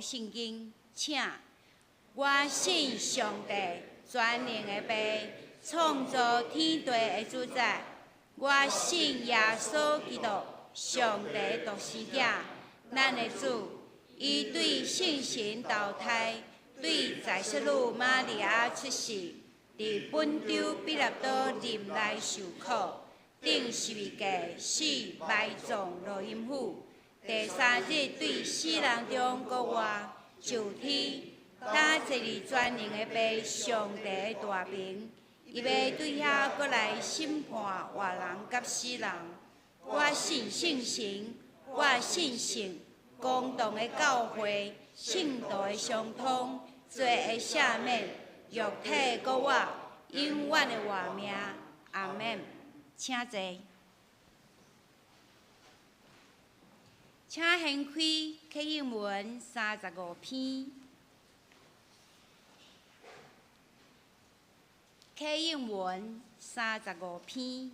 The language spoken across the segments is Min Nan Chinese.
聖經，請。我信上帝，全能的父，創造天地的主宰。我信耶穌基督，上帝獨生子，咱的主。伊對聖神投胎，對宰洗女瑪利亞出世，佇本丟彼拉多任內受苦，釘十字架死埋葬落陰府，第三日對死人中復活，上天，搭坐佇全能的父上帝的大爿，伊欲對遐閣來審判活人佮死人。我信聖神，我信聖公同的教會，聖徒的相通，罪的赦免，肉體的復活，永遠的活命。阿們。請坐。請掀開啟應文三十五篇。啟應文三十五篇。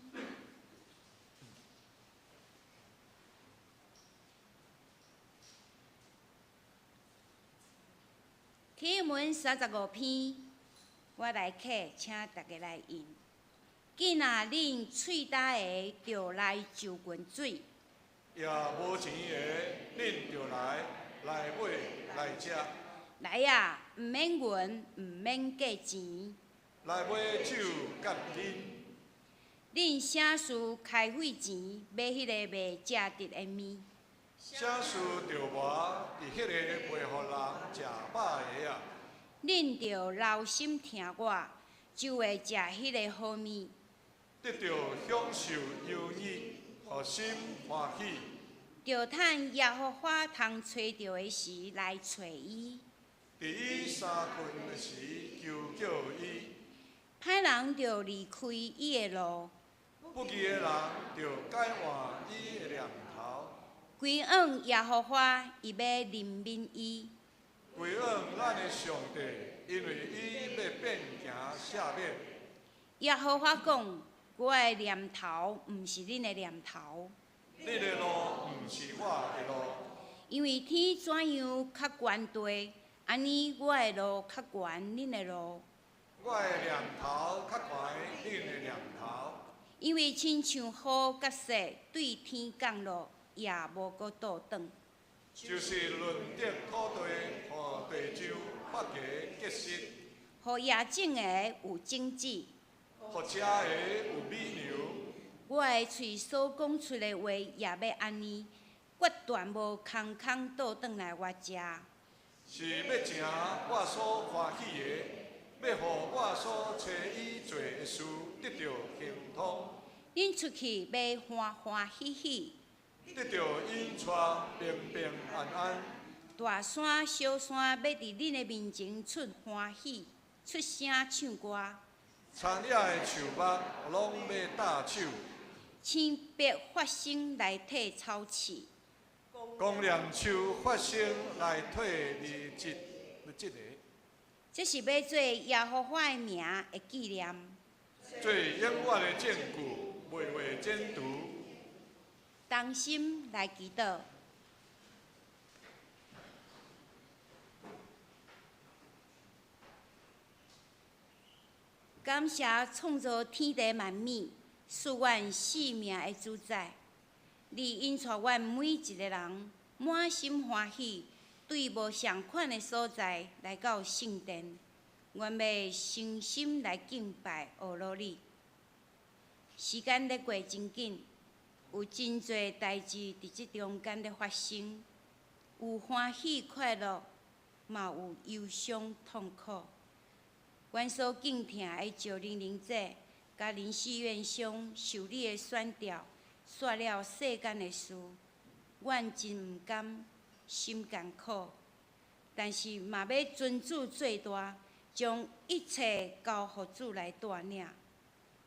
啟應文三十五篇，我來啟，請大家來應。囝仔，恁喙焦的，著來就近水；也無錢的，恁著來，來買來食。來啊，毋免銀，毋免價錢。來買酒佮啉。恁啥事開費錢買彼个袂食得的麵？啥事著磨佇彼个袂予人食飽的啊？恁著留心聽我，就會食彼个好麵。得著享受優裕，予心歡喜。著趁耶和華通揣著的時來揣伊。佇伊相困的時求叫伊。歹人著離開伊的路，不義的人著改換伊的念頭。歸向耶和華，伊欲憐憫伊。歸向咱的上帝，因為伊欲變行赦免。耶和華講：我的念頭毋是恁的念頭，恁的路毋是我的路。因為天怎樣較懸地，按呢我的路較懸恁的路。我的念頭較懸恁的念頭。因為親像雨佮雪對天降落，也無閣倒轉。就是潤澤土地，予地上發芽結實。予野種的有種子，予食的有米糧。我的喙所講出的話也欲按呢，決斷無空空倒轉來我遮。是欲成我所歡喜的，欲予我所差伊做的事得著亨通。恁出去欲歡歡喜喜，得著引帶平平安安。大山小山欲佇恁的面前出歡喜，出聲唱歌。田野的樹木攏欲搭手。青柏發生來替草刺。公楝樹發生來替二節這個。這是欲做耶和華的名的紀念。做永遠的證據，袂會剪除。同心來祈禱。感謝創造天地萬物、賜阮性命的主宰，你引帶阮每一个人滿心歡喜，對無仝款的所在來到聖殿，阮欲誠心來敬拜阿羅你。時間咧過真緊，有真濟代誌佇這中間咧發生，有歡喜快樂，嘛有憂傷痛苦。阮所敬疼的趙玲玲姐，佮林世元兄受你的選召，煞了世間的事，阮真毋甘，心艱苦，但是嘛欲尊主做大，將一切交予主來帶領。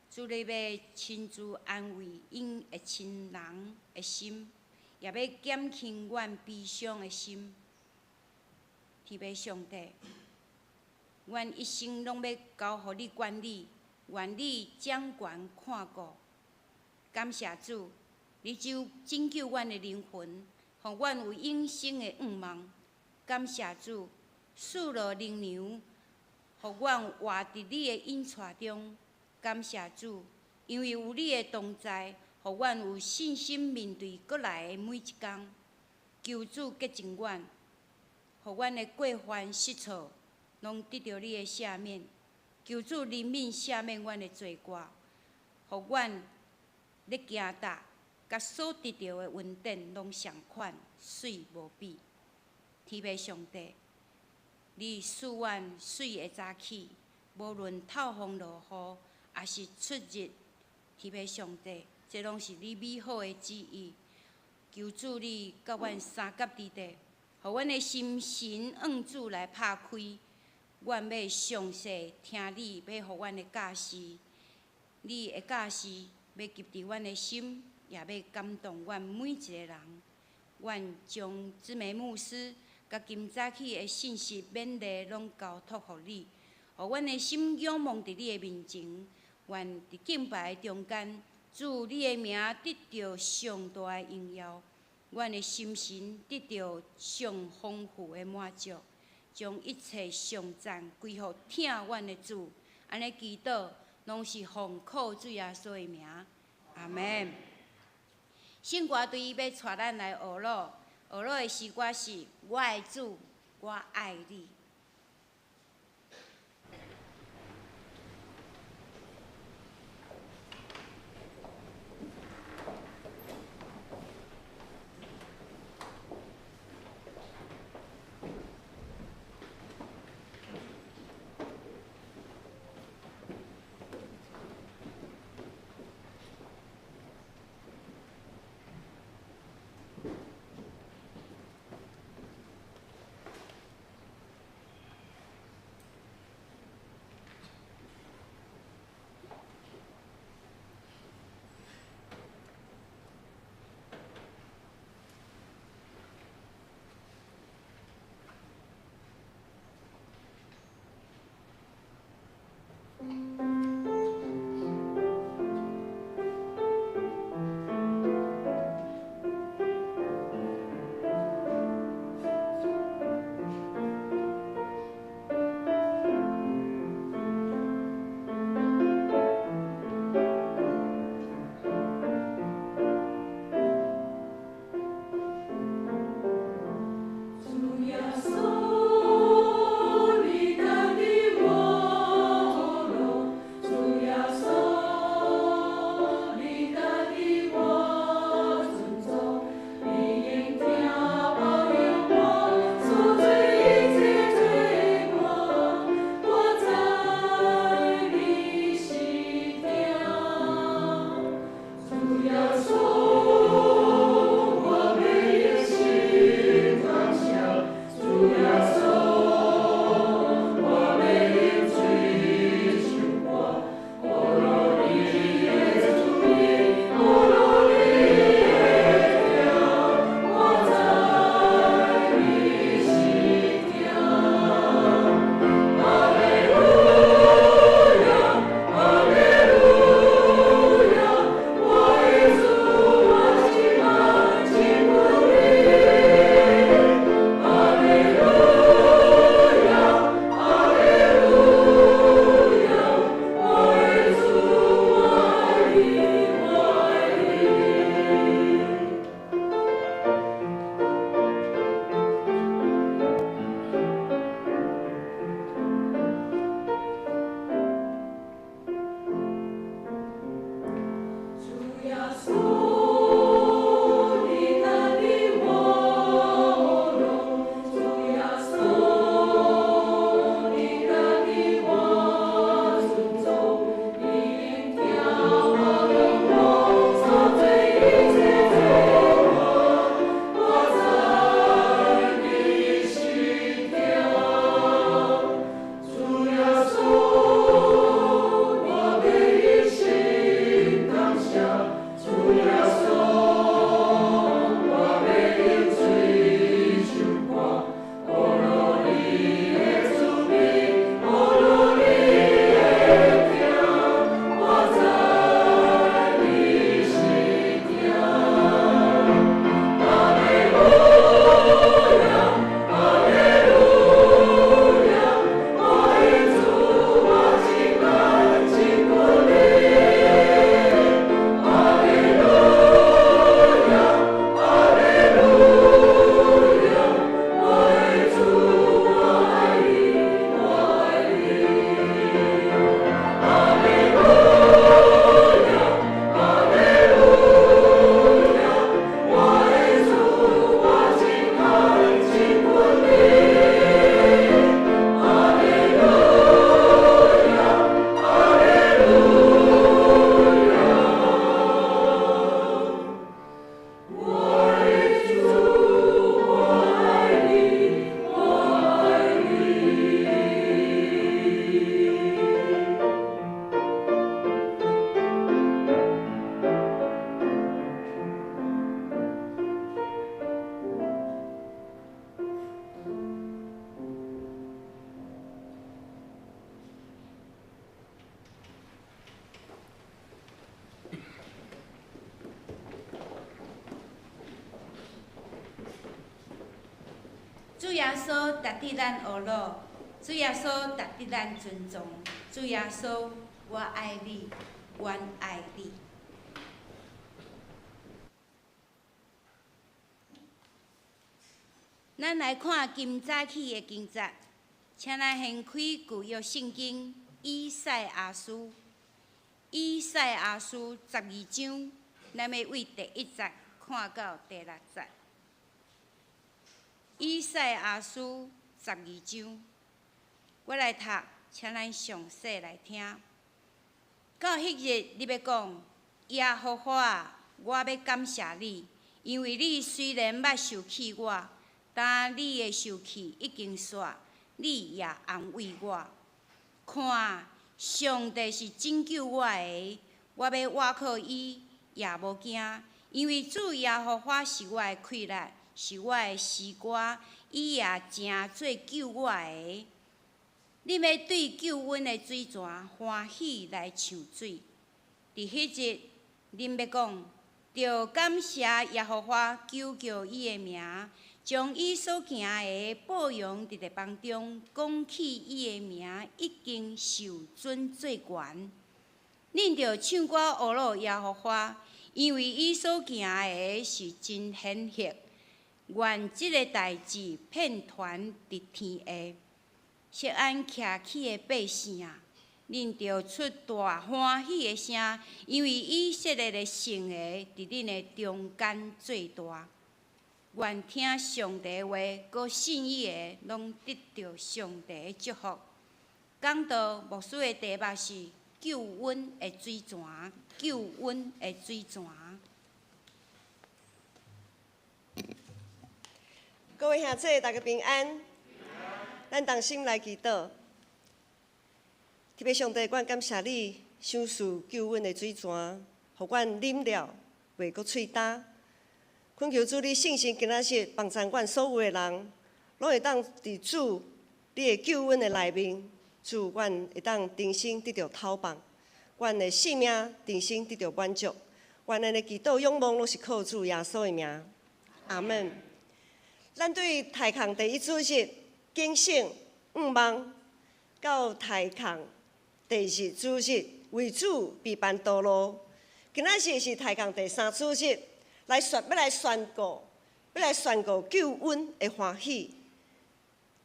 主你欲親自安慰𪜶的親人的心，也欲減輕阮悲傷的心。天父上帝，阮一生攏欲交予你管理，願你掌權看顧。感謝主，你就拯救阮的靈魂，予阮有永生的願望。感謝主，賜落靈糧，予阮活佇你的引帶中。感謝主，因為有你的同在，予阮有信心面對閣來的每一工。求主潔淨阮，予阮的過犯失錯，攏得著你的赦免。求主憐憫赦免阮的罪過，予阮咧行踏，佮所得著的恩典攏相款，媠無比。天父上帝，你賜阮媠的早起，無論透風落雨，抑是出日，天父上帝，這攏是你美好的旨意。求主你佮阮相佮佇底，予阮的心神向主來拍開。阮欲詳細聽你欲予阮的教示，你的教示欲入佇阮的心，也欲感動阮每一个人。阮將姊妹牧師佮今早起的信息勉勵攏交託予你，予阮的心仰望佇你的面前。願佇敬拜中間，主你的名得著上大的榮耀，阮的心神得著上豐富的滿足，將一切頌讚歸予疼阮的主。按呢祈禱，攏是奉靠主耶穌的名，阿門。聖歌隊欲帶咱來學魯，學魯的詩歌是《我的主，我愛你》。耶穌值得咱呵咾，主耶穌值得咱尊重。主耶穌，我愛你，阮愛你。咱來看今早起的經節，請咱掀開舊約聖經以賽亞書，以賽亞書12章，咱欲對第一節看到第六節。以賽亞書十二章，我來讀，請咱詳細來聽。到彼日，你欲講，耶和華啊，我欲感謝你，因為你雖然捌受氣我，但你的受氣已經煞，你也安慰我。看，上帝是拯救我的，我欲倚靠伊，也無驚，因為主耶和華是我的氣力，是我的詩歌，伊也成做救我的。恁欲對救阮的水泉歡喜來唱水。佇彼日，恁欲講，著感謝耶和華，求告伊的名，將伊所行的報揚佇列邦中，講起伊的名已經受尊做懸。恁著唱歌呵咾耶和華，因為伊所行的是真顯赫。願這个代誌遍傳佇天下。錫安徛起的百姓啊，恁著出大歡喜的聲，因為以色列的聖的佇恁的中間做大。願聽上帝話、閣信伊的，攏得著上帝的祝福。講道牧師的題目是救恩的水泉，救恩的水泉。各位兄弟，大家平安。咱同心來祈禱。天父上帝，阮感謝你賞賜救恩的水泉，予阮啉了袂閣喙焦。懇求主你聖神今仔日幫贊阮所有的人，攏會當佇主你的救恩的內面，主阮會當重新得著透放，阮的性命重新得著滿足。阮按呢祈禱仰望，攏是靠主耶穌的名。阿門。咱對大空第一主日警醒向望，到大空第二主日為主備辦道路。今仔日是大空第三主日，來宣欲來宣告，欲來宣告救恩的歡喜。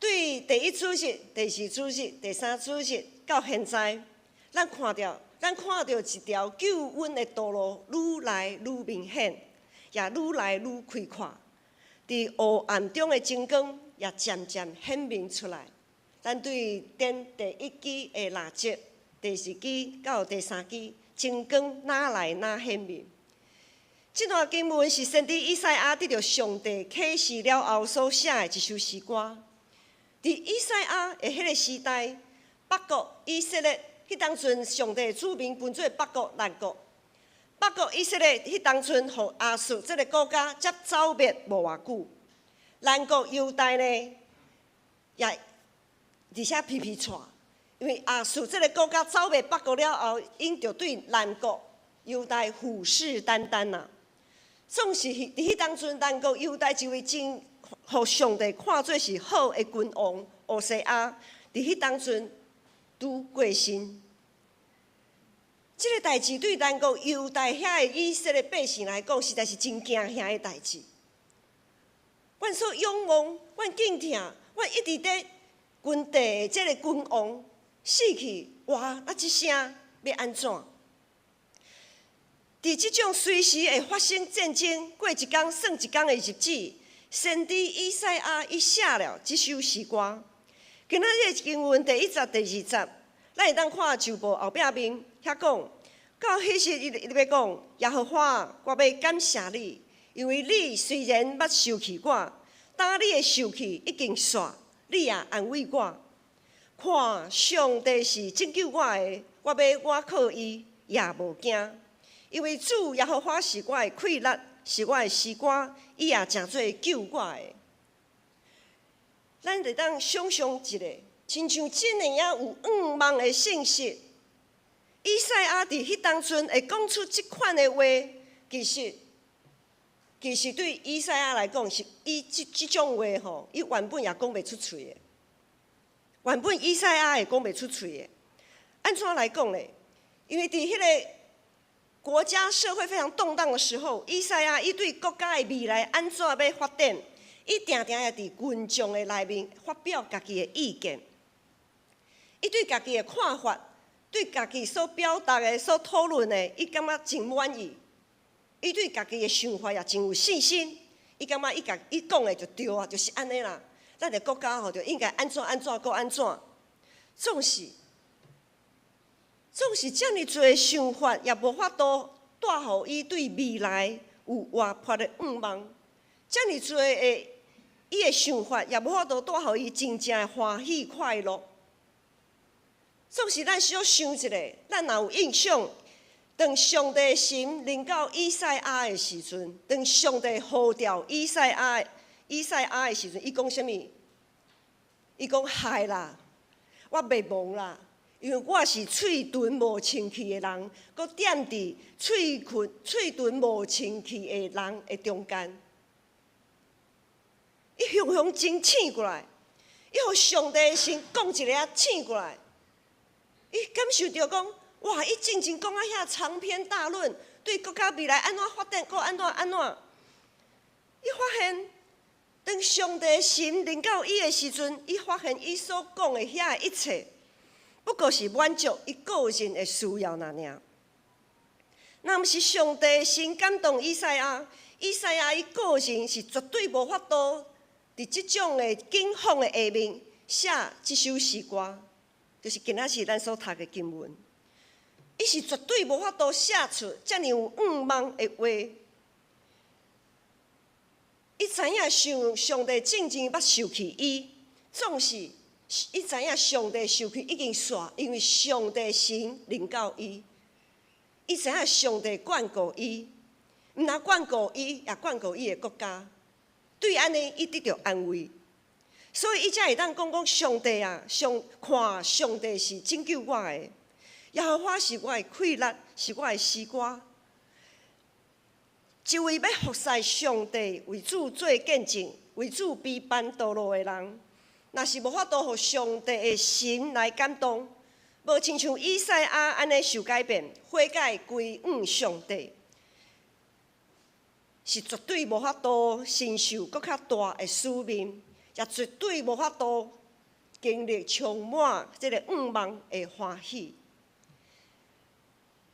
對第一主日、第二主日、第三主日到現在，咱看著一條救恩的道路愈來愈明顯，也愈來愈開闊。佇黑暗中的真光也漸漸顯明出來。咱對點第一支的蠟燭，第二支到第三支，真光愈來愈顯明。這段經文是先知以賽亞得著上帝啟示了後所寫的一首詩歌。佇以賽亞的彼个時代，北國以色列彼當陣上帝子民分做北國、南國。北國以色列彼當陣，予亞述這个國家才走滅無偌久。南國猶大呢，也而且皮皮掣，因為亞述這个國家走滅北國了後，𪜶就對南國猶大虎視眈眈啊。總是佇彼當陣，南國猶大一位真予上帝看做是好的君王烏西亞，佇彼當陣拄過身。這个代誌對南國猶大遐个以色列百姓來講，實在是真驚嚇的代誌。阮所仰望，阮敬疼，阮一直佇跟綴的這个君王死去，哇！啊，這聲欲按怎？佇這種隨時會發生戰爭、過一工算一工的日子，先知以賽亞伊寫了這首詩歌。今仔日經文第一節、第二節，咱會當看舊報後壁面遐講，到彼時伊伊欲講，耶和華，我欲感謝你，因為你雖然捌受氣我，但你的受氣已經煞，你也安慰我。看，上帝是拯救我的，我欲倚靠伊，也無驚，因為主耶和華是我的氣力，是我的詩歌，伊也成做救我的。咱會當想像一下，親像這爾仔有向望的信息，以賽亞佇彼當陣會講出這款的話，其實其實對以賽亞來講，是伊這種話吼，伊原本也講袂出喙的。原本以賽亞會講袂出喙的。按怎來講咧？因為佇彼个國家社會非常動盪的時候，以賽亞伊對國家的未來按怎欲發展，伊定定會佇群眾的內面發表家己的意見。伊對家己的看法，對家己所表達的、所討論的，伊感覺真滿意。伊對家己的想法也真有信心。伊感覺伊家伊講的就對啊，就是按呢啦。咱的國家吼就應該按怎按怎閣按怎。總是遮爾濟想法，也無法度帶予伊對未來有活潑的願望。遮爾濟的伊的想法，也無法度帶予伊真正的歡喜快樂。總是咱小想一下，咱若有印象，當上帝神臨到以賽亞的時陣，當上帝呼召以賽亞的時陣，伊講啥物？伊講害啦，我袂忘啦，因為我是喙唇無清氣的人，閣踮佇喙唇無清氣的人的中間。伊雄雄真醒過來，伊予上帝神講一下醒過來，伊感受著講，哇！伊進前講啊遐長篇大論，對國家未來按怎發展，閣按怎按怎。伊發現，當上帝神臨到伊的時陣，伊發現伊所講的遐一切，不過是滿足伊個人的需要爾爾。若毋是上帝神感動以賽亞，以賽亞伊個人是絕對無法度佇這種的境況的下面寫這首詩歌，就是今仔日咱所讀的經文。伊是絕對無法度寫出遮爾有願望的話。伊知影上帝進前捌受氣伊，總是伊知影上帝受氣已經煞，因為上帝神臨到伊。伊知影上帝眷顧伊，毋但眷顧伊，也眷顧伊的國家。對按呢，伊得著安慰，所以伊才會當講講上帝啊，上看上帝是拯救我的，耶和華是我的氣力，是我的詩歌。一位欲服侍上帝、為主做見證、為主備辦道路的人，若是無法度予上帝的神來感動，無親像以賽亞按呢受改變、悔改歸向上帝，是絕對無法度承受閣較大的使命，也絕對無法度經歷充滿這個願望的歡喜。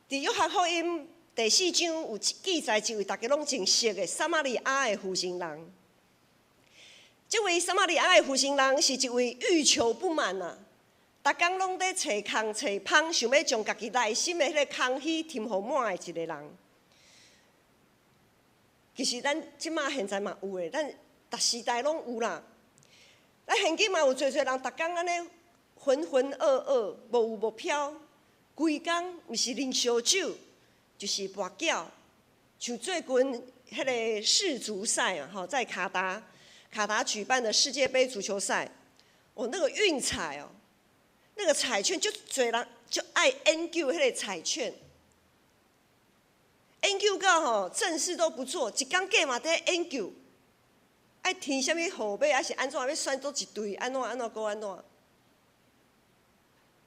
佇約翰福音第四章有記載一位大家攏真熟的撒瑪利亞的負心人。這位撒瑪利亞的負心人是一位欲求不滿啊，逐工攏佇揣空揣芳，想欲將家己內心的彼个空虛填予滿的一个人。其實咱這馬現在嘛有的，咱逐時代攏有啦。咱現今嘛有濟濟人，逐工按呢渾渾噩噩，無有目標，規工毋是啉燒酒，就是跋筊。像最近彼个世足賽啊，吼，在卡達舉辦的世界盃足球賽，哦，那個運彩哦，那個彩券足濟人就愛研究彼個彩券，研究到吼正事都不做，一工計嘛佇研究，愛填啥物號碼，還是按怎欲選佗一隊，按怎按怎閣按怎。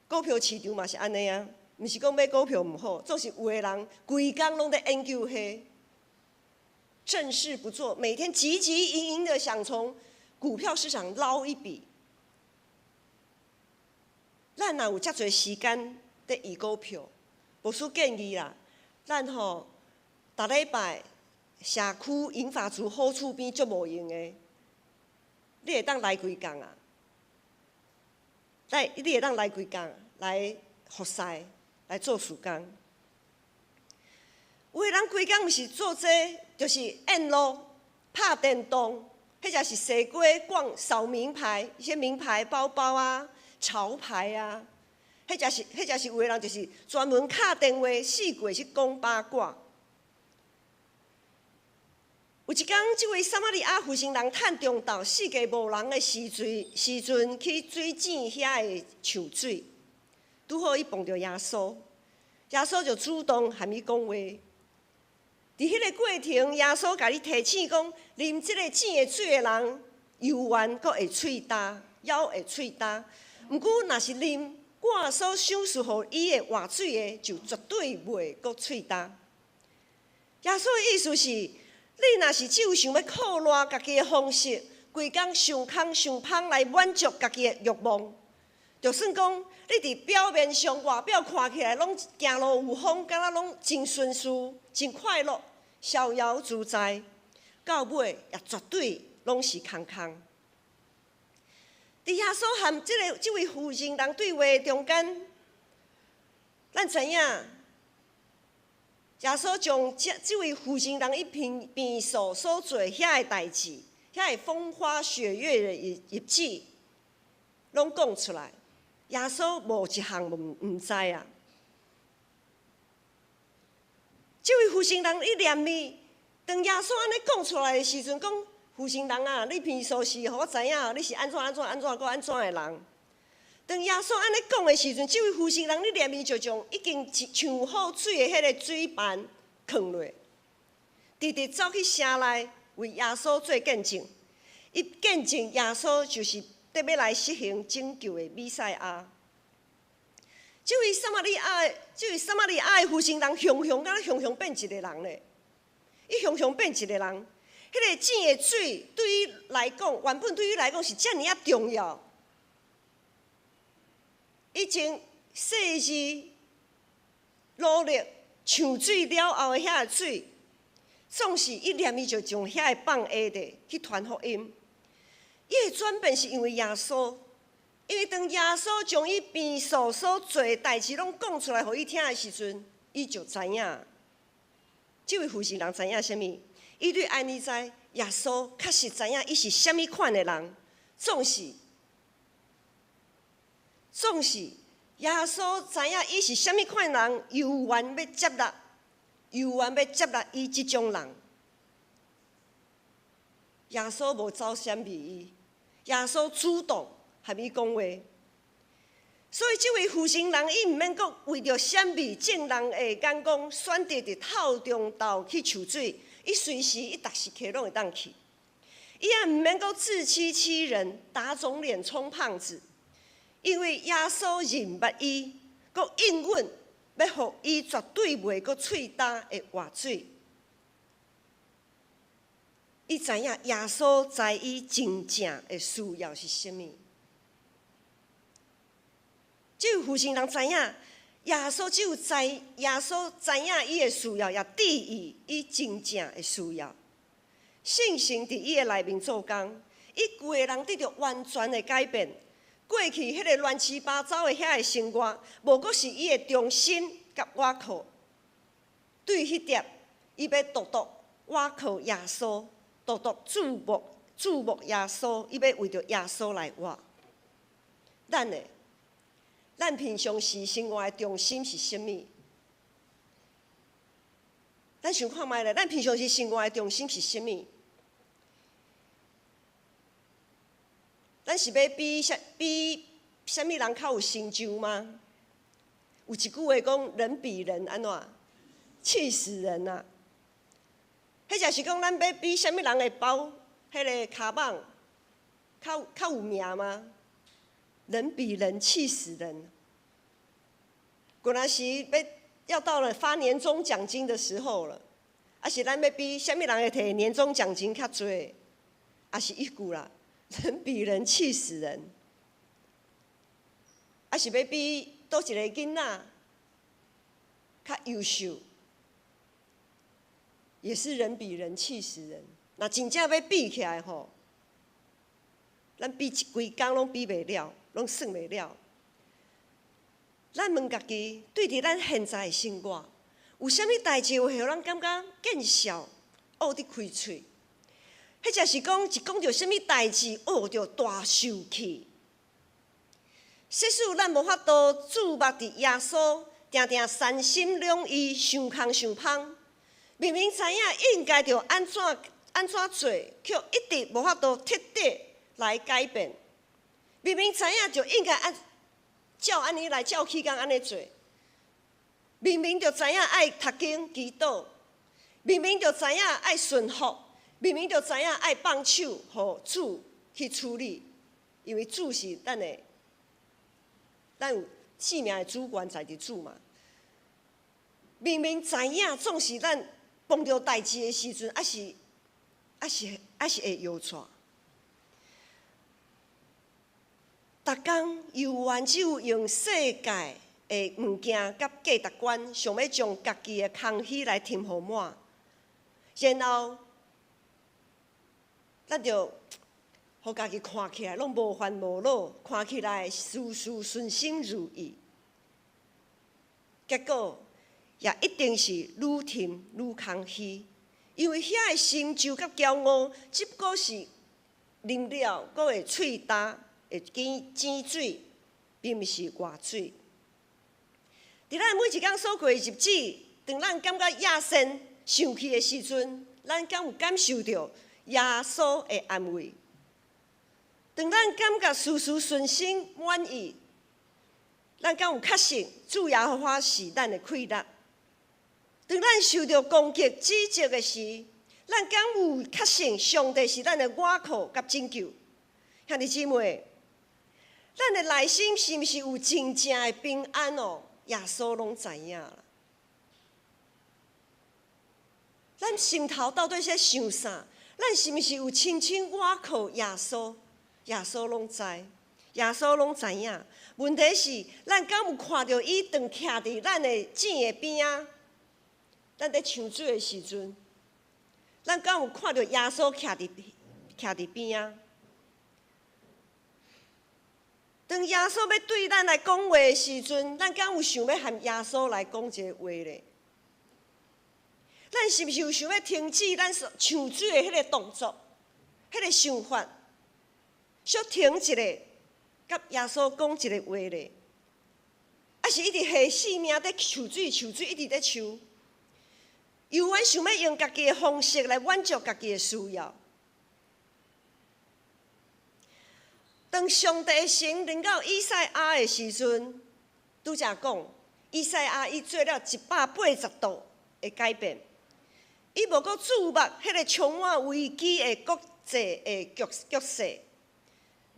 股票市場嘛是按呢啊，毋是講買股票毋好，總是有的人規工攏佇研究彼，正事不做，每天汲汲營營的想從股票市場撈一筆。咱若有遮濟時間佇研股票，牧師建議啦，咱吼逐禮拜社區銀髮族好處邊足無閒的，你會當來幾工啊？來，你會當來幾工來服侍，來做事工。有的人規工毋是做這個，就是宴樂、拍電動，或者是踅街逛掃名牌，一些名牌包包啊、潮牌啊，或者是有的人就是專門敲電話四界去講八卦。有一工，這位撒瑪利亞負心人趁中晝四界無人的時陣去水井遐的搶水，拄好伊碰著耶穌，耶穌就主動和伊講話。佇彼個過程，耶穌共你提醒講，啉這个井的水的人，猶原閣會喙焦，猶會喙焦。毋過，若是啉我所賞賜予伊的活水的，就絕對袂閣喙焦。耶穌的意思是，你若是只有想欲靠賴家己的方式，規工想空想芳來滿足家己的欲望，就算講你佇表面上外表看起來攏行路有風，敢若攏真順遂、真快樂、逍遙自在，到尾也絕對攏是空空。佇耶穌和這位婦人人對話中間，咱知影耶穌將這位負心人伊貧素所做遐个代誌，遐个風花雪月的日子，攏講出來。耶穌無一項毋知啊。這位負心人伊連伊，當耶穌按呢講出來的時陣，講負心人啊，你貧素是予我知影，你是按怎按怎按怎閣按怎的人。當耶穌按呢講的時陣，這位負心人你連伊就將已經搶好水的彼个水盤囥落，直直走去城內為耶穌做見證。伊見證耶穌就是得欲來實行拯救的彌賽亞。這位撒瑪利亞的負心人，雄雄敢若雄雄變一个人咧。伊雄雄變一个人，彼个井的水對伊來講，原本對伊來講是遮爾仔重要。已經細緻努力搶水了後的遐个水，總是伊連伊就將遐个放下咧去傳福音。伊的轉變是因為耶穌，因為當耶穌將伊貧素所做的代誌攏講出來予伊聽的時陣，伊就知影。這位負心人知影啥物？伊對按呢知耶穌確實知影伊是啥物款的人，總是耶穌知影伊是啥物款人，猶原欲接納，猶原欲接納伊這種人。耶穌無走閃避伊，耶穌主動和伊講話。所以這位負心人，伊毋免閣為著閃避眾人的眼光，選擇佇透中晝去取水。伊隨時，伊逐時刻攏會當去。伊也毋免閣自欺欺人，打腫臉充胖子。因為耶穌認捌伊，閣應允欲予伊絕對袂閣喙焦的活水。伊知影耶穌知伊真正的需要是啥物。這位負心人知影，耶穌只有知耶穌知影伊的需要，也注意伊真正的需要。聖神佇伊的內面做工，伊規个人得著完全的改變。過去彼个亂七八糟的遐个生活，無閣是伊的中心佮倚靠。對彼點，伊欲獨獨倚靠耶穌，獨獨注目耶穌，伊欲為著耶穌來活。咱呢？咱平常時生活的中心是啥物？咱想看覓咧？咱平常時生活的中心是啥物？咱是欲比啥物人較有成就嗎？有一句話講：人比人按怎？氣死人啊！彼者是講咱欲比啥物人的包，彼个跤蠓較有名嗎？人比人氣死人。果然是欲到了發年終獎金的時候了，抑是咱欲比啥物人會提年終獎金較濟，抑是彼句啦。人比人氣死人，抑是欲比佗一个囡仔較優秀，也是人比人氣死人。若真正欲比起來吼，咱比一規工攏比袂了，攏算袂了。咱問家己，對佇咱現在的生活，有啥物代誌會予咱感覺見笑、僫得開喙？彼者是講，一講著啥物代誌，哦，就大受氣。即使咱無法度注目佇耶穌，定定三心兩意，想空想芳，明明知影應該著按怎按怎做，卻一直無法度徹底來改變。明明知影就應該按照按呢來照起工按呢做，明明就知影愛讀經祈禱，明明就知影愛順服，明明就知影愛放手，予主去處理，因為主是咱的，咱有生命的主權在佇主嘛。明明知影，總是咱碰著代誌的時陣，抑是會搖掣。逐工猶原只有用世界的物件佮價值觀，想欲將家己的空虛來填予滿，然後咱就予家己看起來攏無煩無惱，看起來事事順心如意，結果也一定是愈填愈空虛，因為遐的成就佮驕傲，只不過是啉了，閣會喙焦，會井水，並毋是活水。佇咱每一工所過的日子，當咱感覺厭世生氣的時陣，咱敢有感受著耶穌的安慰？當咱感覺事事順心滿意，咱敢有確信主耶和華是咱的氣力？當咱受著攻擊指責的時，咱敢有確信上帝是咱的倚靠佮拯救？兄弟姊妹，咱的內心是毋是有真正的平安哦？耶穌攏知影啦。咱心頭到底在想啥？咱是毋是有深深倚靠耶穌？耶穌攏知，耶穌攏知影。問題是，咱敢有看著伊當徛佇咱的井的邊仔？咱佇搶水的時陣，咱敢有看著耶穌徛佇邊仔？當耶穌欲對咱來講話的時陣，咱敢有想欲和耶穌來講一个話咧？咱是毋是有想欲停止咱所搶水的彼个動作、彼个想法？小停一下，佮耶穌講一个話咧？抑是一直下死命佇搶水、搶水，一直佇搶？猶原想欲用家己的方式來滿足家己的需要。當上帝的神臨到以賽亞的時陣，拄才講，以賽亞伊做了180度的改變，伊無閣注目彼个充滿危機的國際的局勢，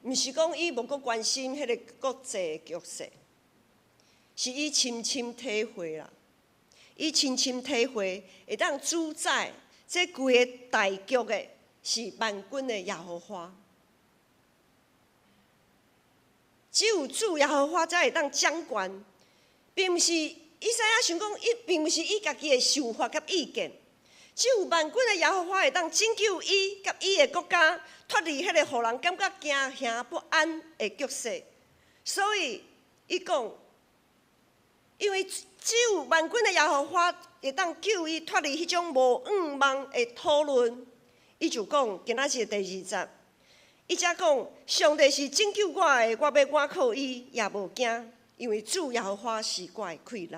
毋是講伊無閣關心彼个國際的局勢，是伊深深體會啦。伊深深體會，會當主宰這規个大局的是萬軍的耶和華。只有主耶和華才會當掌權，並毋是以賽亞想講，伊並毋是伊家己的想法佮意見。只有萬軍的耶和華會當拯救伊佮伊的國家脫離彼個予人感覺驚嚇不安的局勢。所以，伊講，因為只有萬軍的耶和華會當救伊脫離彼種無向望的討論。伊就講，今仔日第二節，伊才講，上帝是拯救我的，我欲倚靠伊，也無驚，因為主耶和華是我的氣力。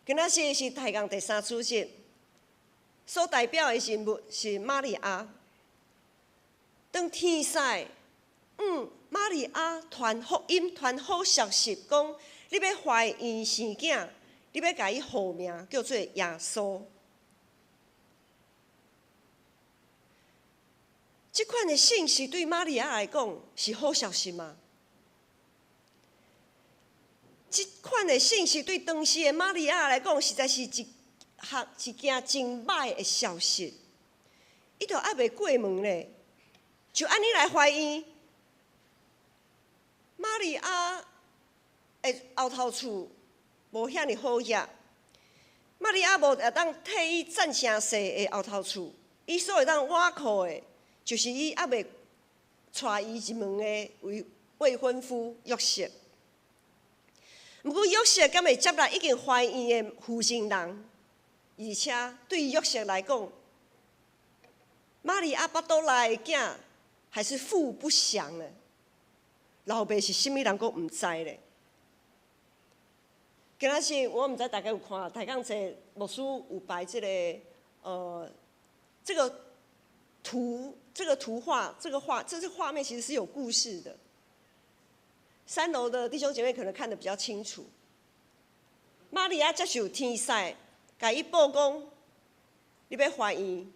今仔日是大綱第三主日，所代表的人物是瑪利亞。當天使向瑪利亞傳福音、傳好消息，講你欲懷孕生囝，你欲共伊號名叫做耶穌。這款的信息對瑪利亞來講是好消息嗎？這款的信息對當時的瑪利亞來講，實在是一項一件真歹的消息。伊都猶未過門咧，就按呢來懷孕。瑪利亞的後頭厝無遐爾好額，瑪利亞無會當替伊贊成勢的後頭厝，伊所會當倚靠的，就是伊猶未娶伊入門的未婚夫約瑟。毋過約瑟敢會接納已經懷孕的負心人，而且對約瑟來講，瑪利亞腹肚內的囝還是父不詳的，老爸是啥物人，閣毋知咧。今仔日我毋知大家有看，大講冊牧師有擺這個這個圖，這個圖畫，這個畫，這是畫面，其實是有故事的。三樓的弟兄姐妹可能看得比較清楚。瑪利亞接受天使共伊報講，你欲懷孕，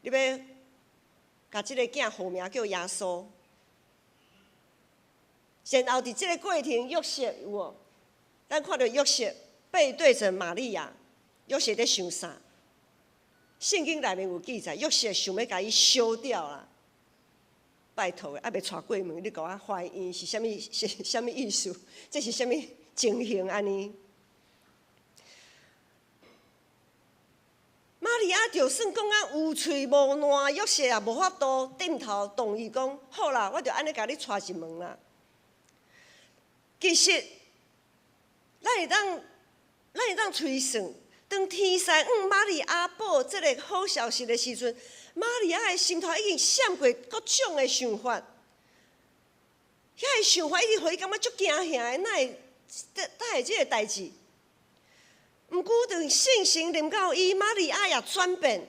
你欲共這个囝號名叫耶穌。然後佇這个過程，約瑟有無？咱看著約瑟背對著瑪利亞，約瑟佇想啥？聖經內面有記載，約瑟想欲共伊燒掉啦。拜託，猶未娶過門，你共我懷孕是啥物？是啥物意思？這是啥物情形按呢？瑪利亞就算講啊有喙無爛，約瑟也無法度點頭同意講，好啦，我就按呢共你娶入門啦。其實，咱會當推算，當天使向瑪利亞報這个好消息的時陣，瑪利亞的心頭已經閃過各種的想法，遐个想法一定予伊感覺足驚嚇的，哪會哪會這个代誌？毋過當聖神臨到伊，瑪利亞也轉變，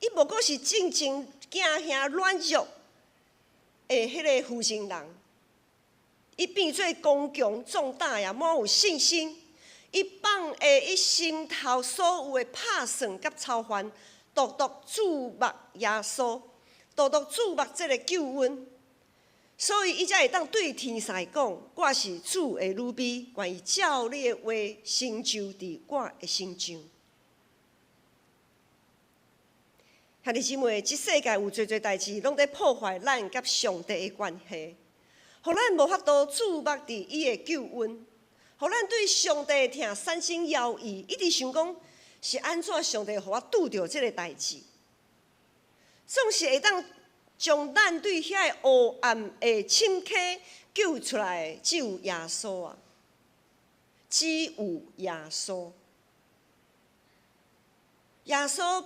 伊無閣是進前驚嚇軟弱的彼个婦人人，伊變做剛強壯膽，也滿有信心。伊放下伊心頭所有的拍算佮操煩，獨獨注目耶穌，獨獨注目這个救恩。所以伊才會當對天使講：我是主的女婢，願意照你的話成就佇我的身上。兄弟姊妹，這世界有濟濟代誌，攏佇破壞咱佮上帝的關係，予咱無法度注目佇伊的救恩，予咱對上帝的疼產生猶疑，一直想講是按怎上帝予我拄著這个代誌，總是會當將咱對遐个黑暗的深坑救出來，只有耶穌啊！只有耶穌。耶穌，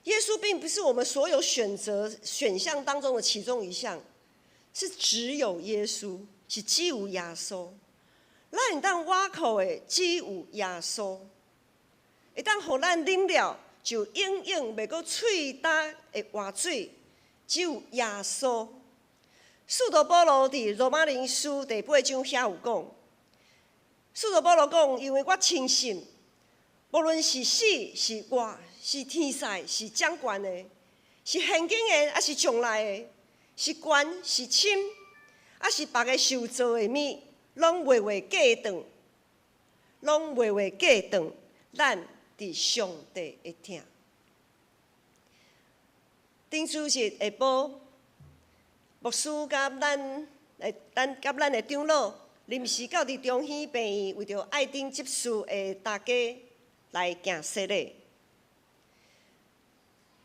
耶穌並不是我們所有選擇選項當中的其中一項，是只有耶穌，是只有耶穌。咱會當倚靠的只有耶穌，會當予咱啉了就永遠袂閣喙焦的活水。只有耶穌。使徒保羅佇羅馬人書第八章遐有講，使徒保羅講，因為我深信，無論是死是活，是天使是掌權的，是現今的抑是將來的，是懸是深，抑是別个受造的物，攏袂會隔斷，攏袂會隔斷咱佇上帝的疼。頂主日下晡，牧師佮咱的咱佮咱的長老臨時到佇中興病院，為著愛丁執事的大家來行洗禮。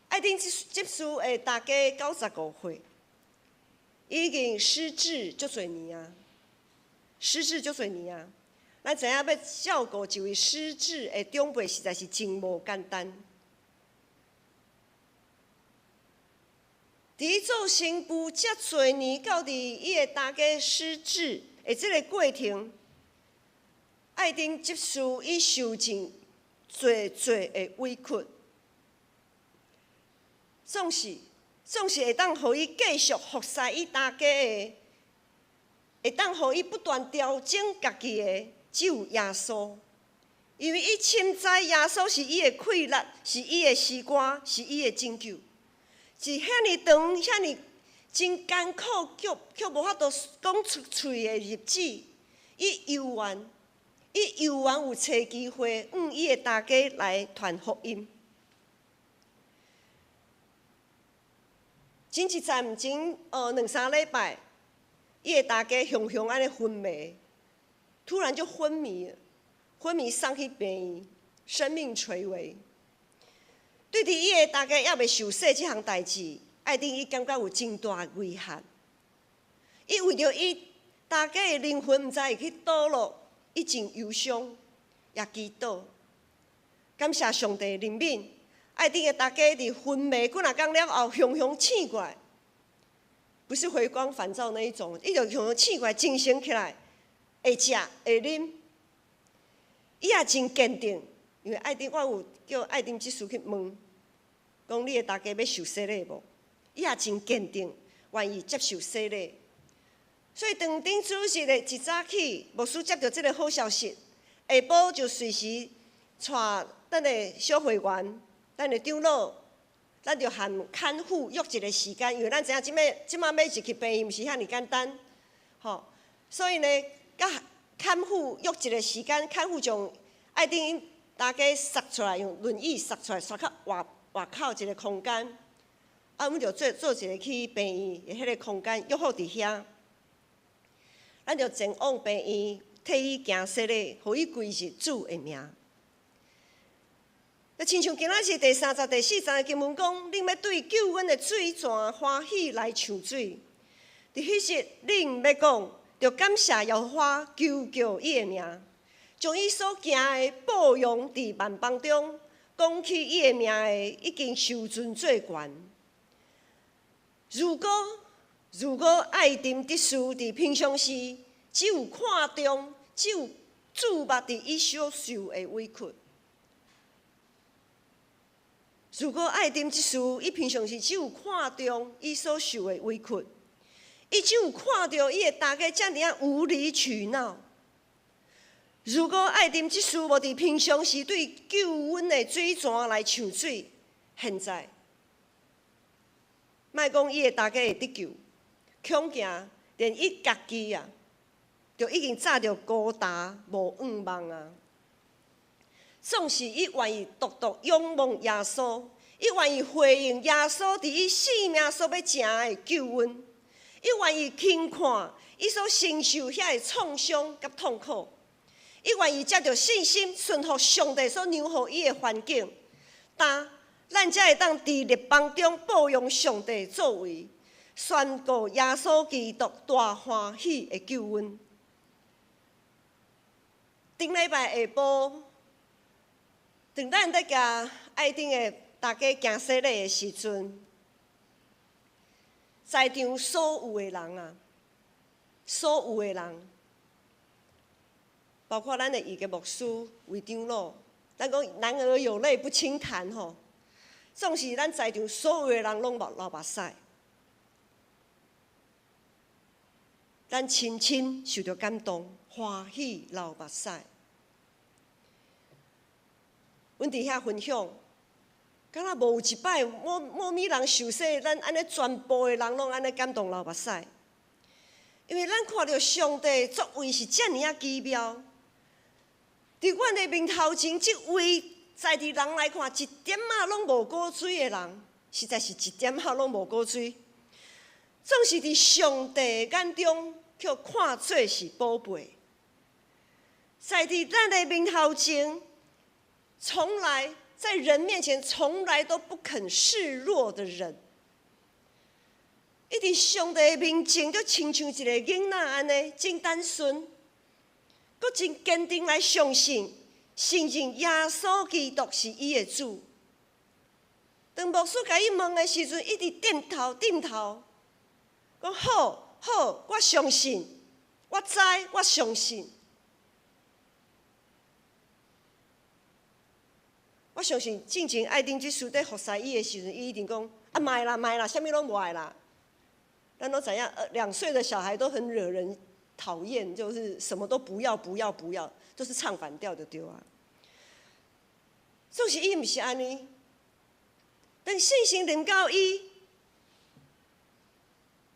愛丁執執事的大家95歲，已經失智足濟年啊，失智足濟年啊。咱知影欲照顧一位失智的長輩，實在是真無簡單。佇伊做新婦遮濟年，到佇伊的大家失智的這个過程，愛丁執事伊受盡濟濟的委屈，總是會當予伊繼續服侍伊大家的，會當予伊不斷調整家己的，只有耶穌。因為伊深知耶穌是伊的氣力，是伊的詩歌，是伊的拯救。是遐爾長、遐爾真艱苦，卻卻無法度講出喙的日子，伊猶原，伊猶原有揣機會，向伊的大家來傳福音。前一陣，前兩三禮拜，伊的大家雄雄按呢昏迷，突然就昏迷了，昏迷送去病院，生命垂危。對佇伊的大家猶未受洗這項代誌，愛丁伊感覺有真大遺憾。伊為著伊大家的靈魂毋知會去佗落，伊真憂傷，也祈禱。感謝上帝憐憫，愛丁的大家佇昏迷幾若工了後，雄雄醒過來，不是回光返照那一種，伊就雄雄醒過來，精神起來，會食會啉，伊也真堅定，因為愛丁我有叫愛丁執事去問。講你的大家欲受洗禮無？伊也真堅定，願意接受洗禮。所以當頂主日的一早起，牧師接著這个好消息，下晡就隨時帶咱的小會員、咱的長老，咱就和看護約一個時間，因為咱知影這擺這擺欲入去病院毋是遐爾簡單，吼。所以呢，佮看護約一個時間，看護將愛丁𪜶大家捒出來，用輪椅捒出來，捒較外外口一個空間。啊，阮就做做一個去病院的彼個空間，約好佇遐。咱就前往病院，替伊行洗禮，予伊歸入主的名。就親像今仔日第三節、第四節的經文講，恁欲對救阮的水泉歡喜來唱水。佇彼日，恁欲講，著感謝耶和華，求告伊的名，將伊所行的報揚佇萬邦中，講起伊的名的，已經受尊做懸。如果如果愛丁執事佇平常時只有看重，只有注目佇伊所受的委屈。如果愛丁執事伊平常時只有看重伊所受的委屈，伊只有看著伊的大家遮爾仔無理取鬧。如果愛丁執事無佇平常時對救阮的水泉來唱水，現在莫講伊的大家會得救，恐驚連伊家己啊，就已經早就孤單無向望啊！縱使伊願意獨獨仰望耶穌，伊願意回應耶穌佇伊性命所欲成的救恩，伊願意輕看伊所承受遐个創傷佮痛苦，伊願意藉著信心順服上帝所讓予伊的環境，但咱才會當佇列邦中報揚上帝作為，宣告耶穌基督大歡喜的救恩。頂禮拜下晡，當咱佇共愛丁的大家行洗禮的時陣，在場所有的人啊，所有的人，包括咱的伊個牧師、魏長老，咱講男兒有淚不輕彈吼，總是咱在場所有的人攏目流目屎，咱深深受著感動，歡喜流目屎。阮佇遐分享，敢若無有一擺，某物人受洗，咱按呢全部的人攏按呢感動流目屎，因為咱看著上帝作為是遮爾仔奇妙。佇阮的面頭前，這位在佇人來看一點仔攏無古錐的人，實在是一點仔攏無古錐，總是佇上帝眼中卻看做是寶貝。在佇咱的面頭前，從來在人面前從來都不肯示弱的人，伊佇上帝的面前就親像一個囡仔按呢，真單純，閣真堅定來相信，承認耶穌基督是伊的主。當牧師共伊問的時陣，伊直點頭點頭，講好，好，我相信，我知，我相信。我相信進前愛丁執事佇服侍伊的時陣，伊一定講啊，莫啦，莫啦，啥物攏無愛啦。咱攏知影，2歲的小孩都很惹人討厭，就是什麼都不要，不要，不要，都是唱反調就對啊。總是伊毋是按呢，當聖神臨到伊，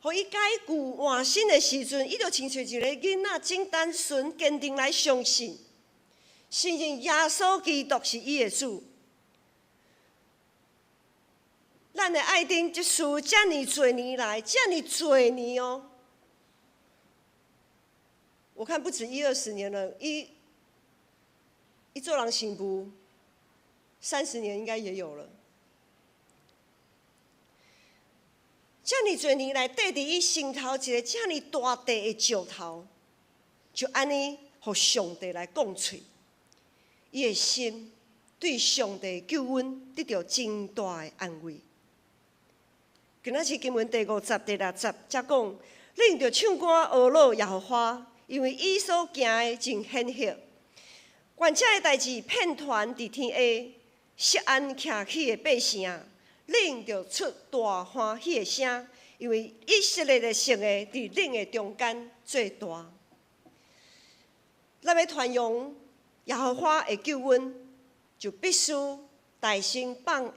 予伊改舊換新的時陣，伊就親像一個囡仔，真單純、堅定來相信，承認耶穌基督是伊的主。咱的愛丁執事遮爾濟年來，遮爾濟年哦，我看不止一二十年了，伊伊做人新婦30年應該也有了。遮爾濟年來，綴佇伊心頭一個遮爾大塊的石頭，就按呢，予上帝來講喙，伊的心對上帝救恩得著真大的安慰。今仔日經文第五節、第六節才講，恁著唱歌呵咾耶和華，因為伊所行的真顯赫。願這个代誌遍傳佇天下，錫安徛起的百姓，恁著出大歡喜的聲，因為以色列的聖的佇恁的中間做大。咱欲傳揚耶和華的救恩，就必須大聲放下，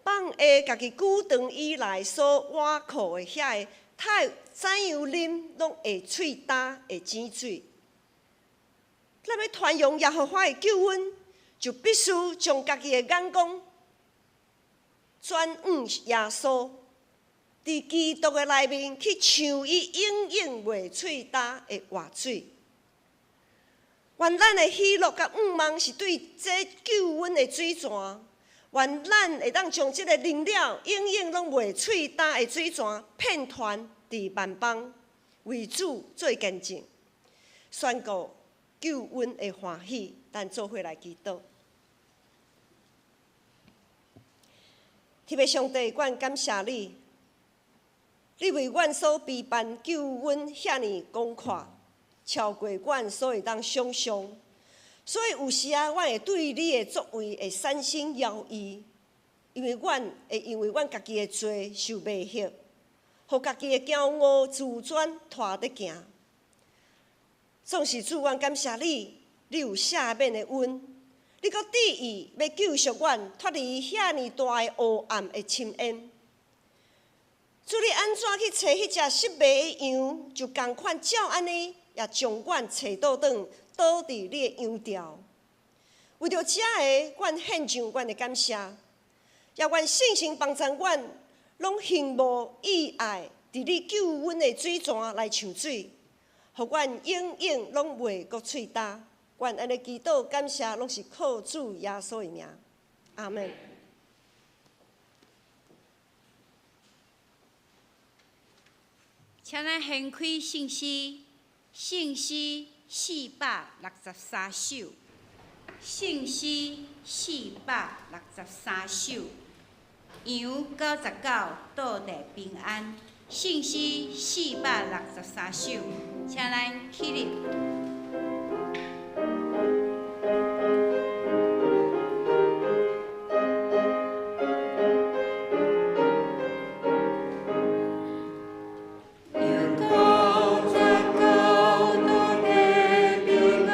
放下家己久長以來所倚靠的遐个，太怎樣啉攏會喙焦的井水。咱欲傳揚耶和華的救恩，就必須將家己的眼光轉向耶穌，佇基督的內面去嘗伊永遠袂喙焦的活水。願咱的喜樂佮向望是對這救恩的水泉，願咱會當將這个啉了永遠攏袂喙焦的水泉，遍傳佇萬邦，為主做見證，宣告救恩的歡喜。咱做伙來祈禱。天父上帝，阮感謝你，你為阮所備辦救恩遐爾廣闊，超過阮所會當想像。所以有時啊，阮會對你的作為會產生猶疑，因為阮會因為阮家己的罪受迷惑，予家己的驕傲自尊拖咧行。總是主，阮感謝你，你有赦免的恩，你閣旨意欲救贖阮脫離遐爾大的黑暗的深淵。主，你按怎去揣彼隻失迷的羊，就仝款照按呢，也將阮揣倒轉，倒佇你的羊牢。為著這个，阮獻上阮的感謝，也願聖神幫助阮，攏興慕意愛，佇你救恩的水泉來嘗水，予阮永遠攏袂閣喙焦。阮按呢祈禱感謝，攏是靠主耶穌的名。阿們。請咱掀開聖詩，聖詩463首，聖詩463首，羊99倒地平安，聖詩463首，請咱起立。羊99倒地平安，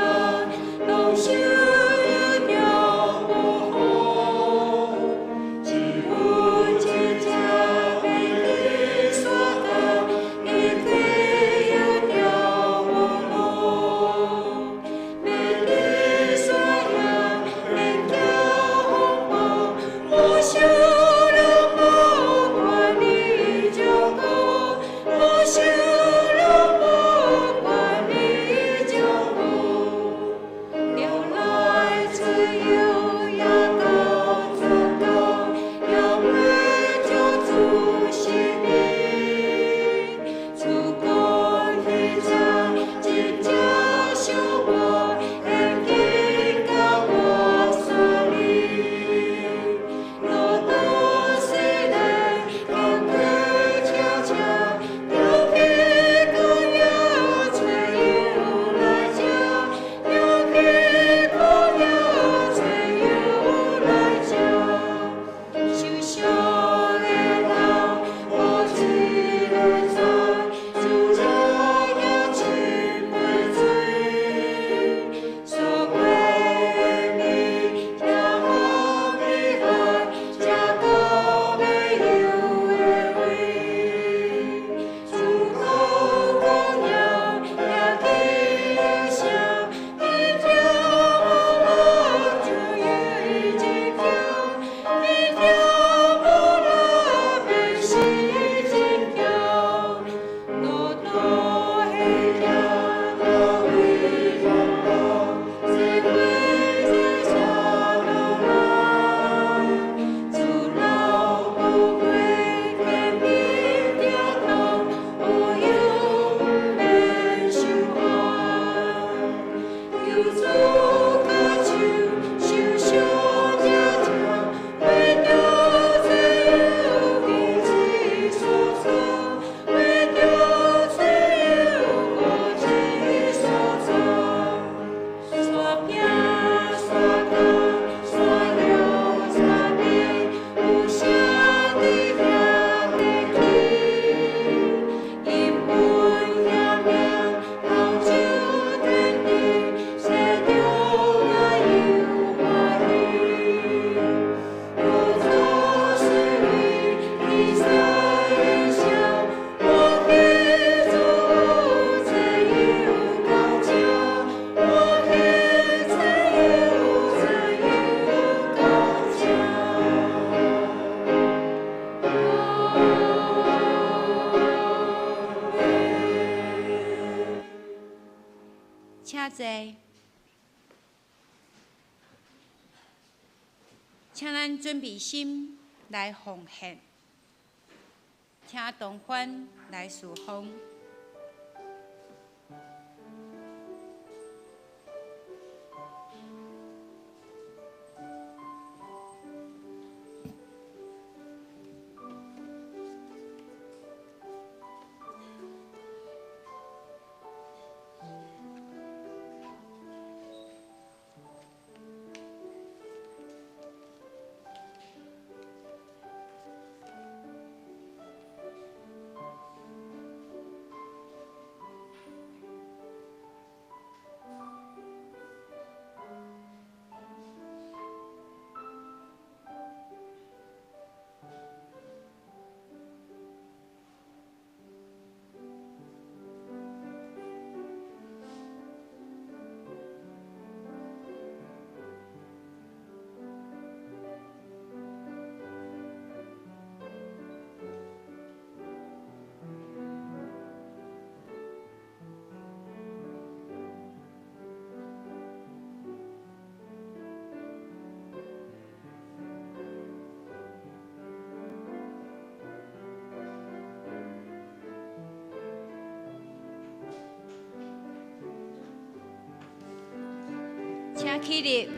請坐。請咱準備心來奉獻，請東歡來侍奉。請起立。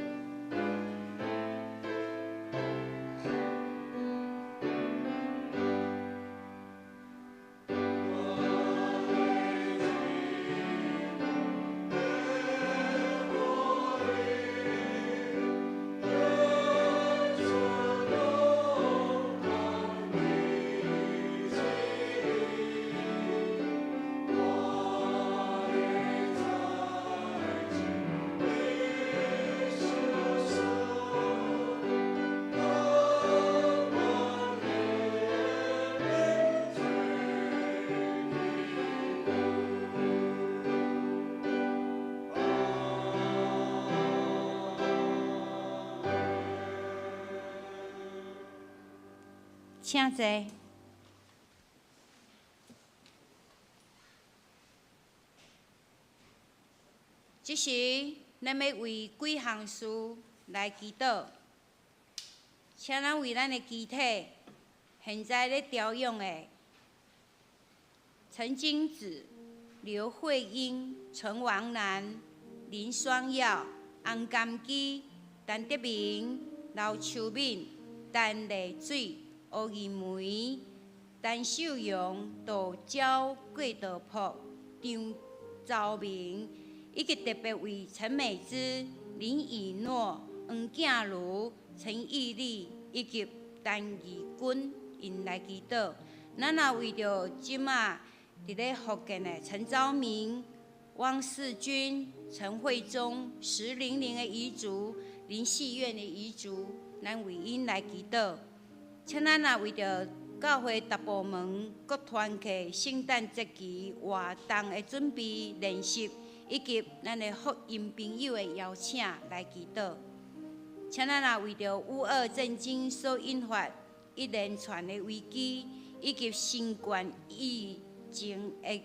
請坐。這時，咱欲為幾項事來祈禱，請咱為咱的肢體，現在咧調養的陳金子、劉慧英、陳王蘭、林雙耀、洪甘基、陳德明、劉秋敏、陳麗水、吳義梅、陳秀榮、杜娇、郭道朴、張昭明，以及特別為陳美芝、林以諾、黃建如、陳義麗以及陳義君𪜶來祈禱。咱也為著這馬佇咧福建的陳昭明、汪世君、陳慧忠、石玲玲的遺族、林戲院的遺族，咱為𪜶來祈禱。請咱也為著教會逐部門各團契聖誕節期活動的準備練習，以及咱的福音朋友的邀請來祈禱。請咱也為著烏俄戰爭所引發一連串的危機，以及新冠疫情的